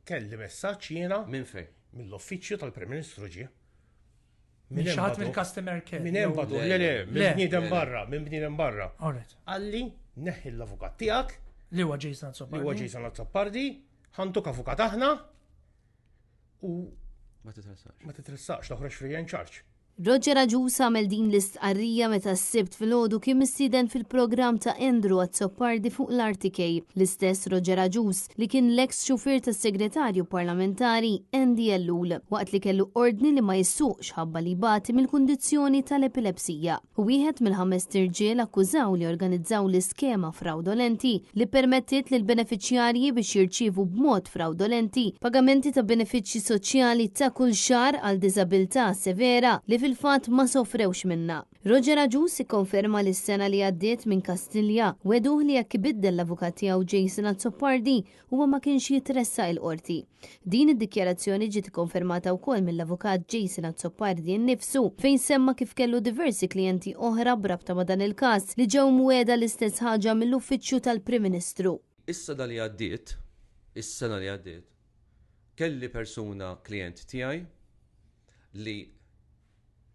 Kelli messaġġ jiena. Minn fejn? Mill-uffiċċju tal-Prim Ministru ġie. Minn xi ħadd mill-customer care. Minn hemm badu, le le, minn bniedem barra, minn bniedem barra. Qalli neħħi l-avukat tiegħek. Li huwa Jason Azzopardi. Li huwa Jason Azzopardi, ħantuk avukat aħna u ma titressaqx. Ma titressaqx, toħroġ free and charge. Roger Agius għamel din l-istqarrija meta s-Sibt filgħodu kien mistieden fil-programm ta' Andrew Azzopardi fuq l-RTK. L-istess Roger Agius li kien l-eks xufier tas-Segretarju Parlamentari Andy Ellul waqt li kellu ordni li ma jsuqx ħabba li jbati mill-kundizzjoni tal-epilepsija. Wieħed mill-ħamest irġiel akkużaw li organizzaw l-iskema frawdolenti li ppermettiet lill-benefiċjarji biex jirċievu b'mod frawdolenti pagamenti ta' benefiċċji soċjali ta' kull xahar għal diżabilità severa li fil-fatt ma sofrewx minnha. Roger Agius ikkonferma li s-sena li għaddiet minn Kastilja wegħduh li jekk ibiddel l-avukat tiegħu Jason Azzopardi huwa ma kienx jitressaq il-Qorti. Din id-dikjarazzjoni ġiet ikkonfermata wkoll mill-Avukat Jason Azzopardi nnifsu fejn semma kif kellu diversi klijenti oħra b'rabta ma' dan il-każ li ġew mwiegħda l-istess ħaġa mill-Uffiċċju tal-Prim Ministru. Is-sena li għaddiet, is-sena li għaddiet, kelli persuna klijent tiegħi li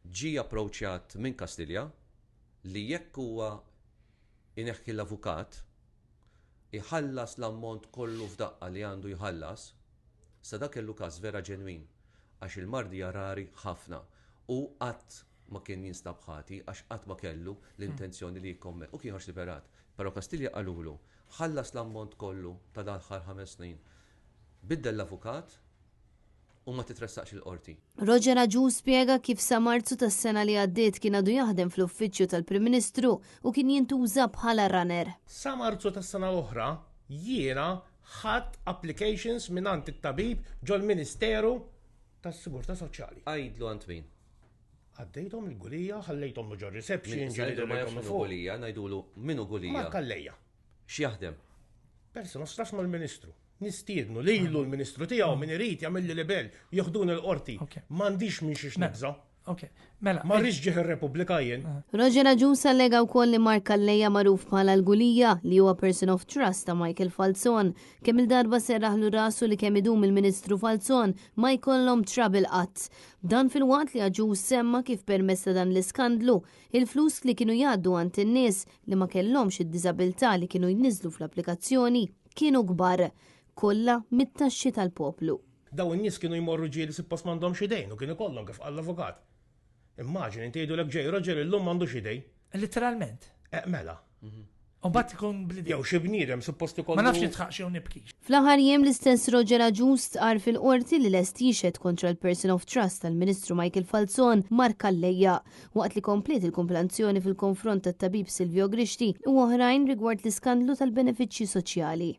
ġie approċjat minn Kastilja li jekk huwa jneħħi l-avukat, iħallas l-ammont kollu f'daqqa li għandu jħallas, sa dak kellu każ vera ġenwin għax il-mard hija rari ħafna u qatt ma kien jinstab ħati għax qatt ma kellu l-intenzjoni li jikkomme u kien ħax liberat. Però Kastilja qalulu ħallas l-ammont kollu ta' dal-aħħar ħames snin, biddel l-avukat u ma titressaqx il-qorti. Roger Agius spjega kif sa Marzu tas-sena li għaddiet kien għadu jaħdem fl-Uffiċċju tal-Prim Ministru u kien jintuża bħala runner. Sa Marzu tas-sena l-oħra jiena ħadt applications mingħand it-tabib ġol-Ministeru tas-Sigurtà Soċjali. Għidlu għand min? Għaddejthom il-Gulija, ħallejthom ġor-reception, ġieli ma jafx min hu Gulija, ngħidulu min hu Gulija. Mark Calleja. X'jaħdem? Person of trust mal-Ministru. Nistiednu lilu l-Ministru tiegħu min irid jagħmilli libell, joħduni l-qorti. M'għandix minn xiex mela. nibża'. Ok, mela. Ma rridx ġieħ ir-Repubblika jien. Ah. Roger Agius allega wkoll li Mark Calleja magħruf bħala l-Gulija li huwa person of trust ta' Michael Falzon, kemm il-darba serraħlu rasu li kemm idum il-Ministru Falzon ma jkollhom trouble qatt. Dan filwaqt li Agius semma kif permezz ta' dan l-iskandlu, il-flus li kienu jgħaddu għand in-nies li ma kellhomx id-diżabilità li kienu jniżżlu fl-applikazzjoni kienu kbar, kollha mit-taxxi tal-poplu. Dawn in-nies kienu jmorru ġieli suppost m'għandhomx idejn u kien ikollhom kif qal l-avukat. Immaġini inti jgħidulek ġej Roger illum m'għandux idejn. Litteralment. Eh mela. U mbagħad ikun bl-idejn. Jew xi bniedem suppost ikollu. Ma nafx nidħaqx jew nibkix. Fl-aħħar jiem l-istess Roger Agius stqarr fil-Qorti li lest jixhed kontra l-person of trust tal-Ministru Michael Falzon, Mark Calleja, waqt li kompliet il-kumpilazzjoni fil-konfront tat-tabib Silvio Grixti u oħrajn rigward l-iskandlu tal-benefiċċji soċjali.